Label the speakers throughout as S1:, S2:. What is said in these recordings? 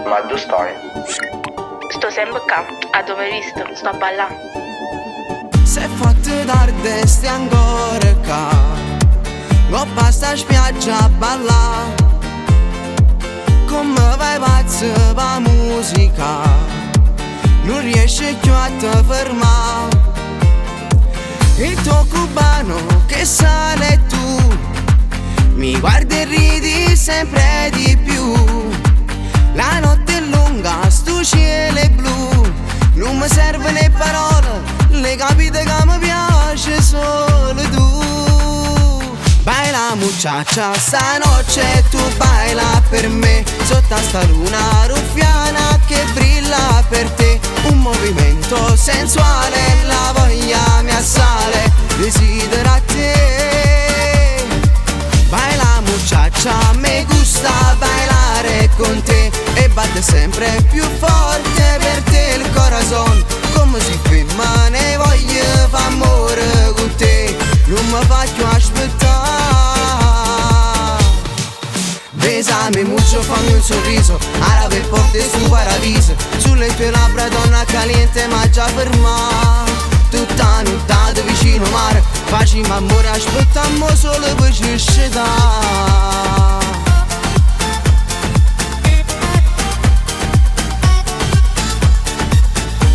S1: Ma addò stai?
S2: Sto semp ccà, addò m'hai visto, sto a ballà.
S3: S'è fatt tarde e stai ancora ccà. Ngopp a sta spiaggia a ballà. Comme vai pazz pa musica. Nun riesci cchiù a te fermà. Il tuo cubano che sale tu. Mi guardi e ridi sempre di più. La notte è lunga, stu cielo è blu. Nun me servono 'e parole, l'hai capito che mi piace solo tu. Baila muchacha, stanotte tu baila per me. Sotto a sta luna ruffiana che brilla per te. Un movimento sensuale, la voglia mi assale. Desidero a te. Baila muchacha, me gusta bailare con te. E batte sempre più forte per te il corazón. Come si ferma, ne voglio fa amore con te. Nun me fa cchiù aspettà. Besame mucho, fammi un sorriso. Arape 'e porte 'e stu paradiso. Sulle tue labbra donna caliente m'aggia fermà. Tutta 'a nuttata vicino 'o mare. Facimmo ammore, aspettammo 'o sole pe ce scetà.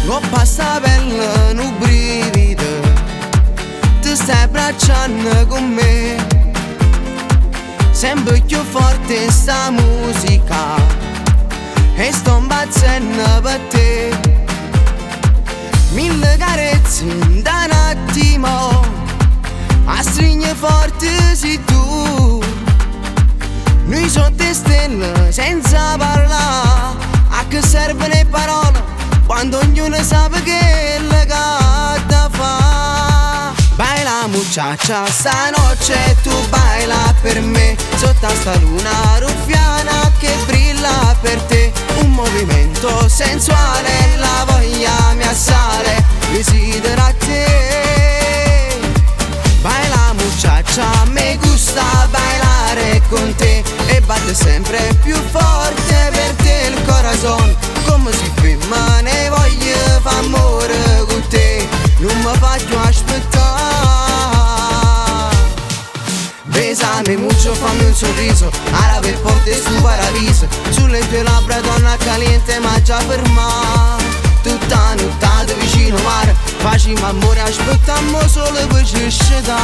S3: Ngopp a sta pelle nu brivido. Te stai abbracciando con me. Sempre cchiù forte sta musica. E sto impazzenno per te. Mille carezze in un attimo. A strigne forte sei tu. Noi sotto 'e stelle senza parlà. A che servono 'e parole quando ognuno sape quello che ha da fa. Baila muchacha, stanotte tu baila per me. Sotto a sta luna ruffiana che brilla per te. Un movimento sensuale, la voglia mi assale. Desidero a te. Baila muchacha, me gusta bailare con te. E batte sempre più forte per te il corazón. Come si ferma, ne voglio fa amore con te. Nun me fa cchiù aspettà. Besame mucho, fammi un sorriso. Arape 'e porte 'e stu paradiso. Sulle tue labbra donna caliente m'aggia fermà. Tutta 'a nuttata vicino 'o mare. Facimmo ammore, aspettammo 'o sole pe ce scetà.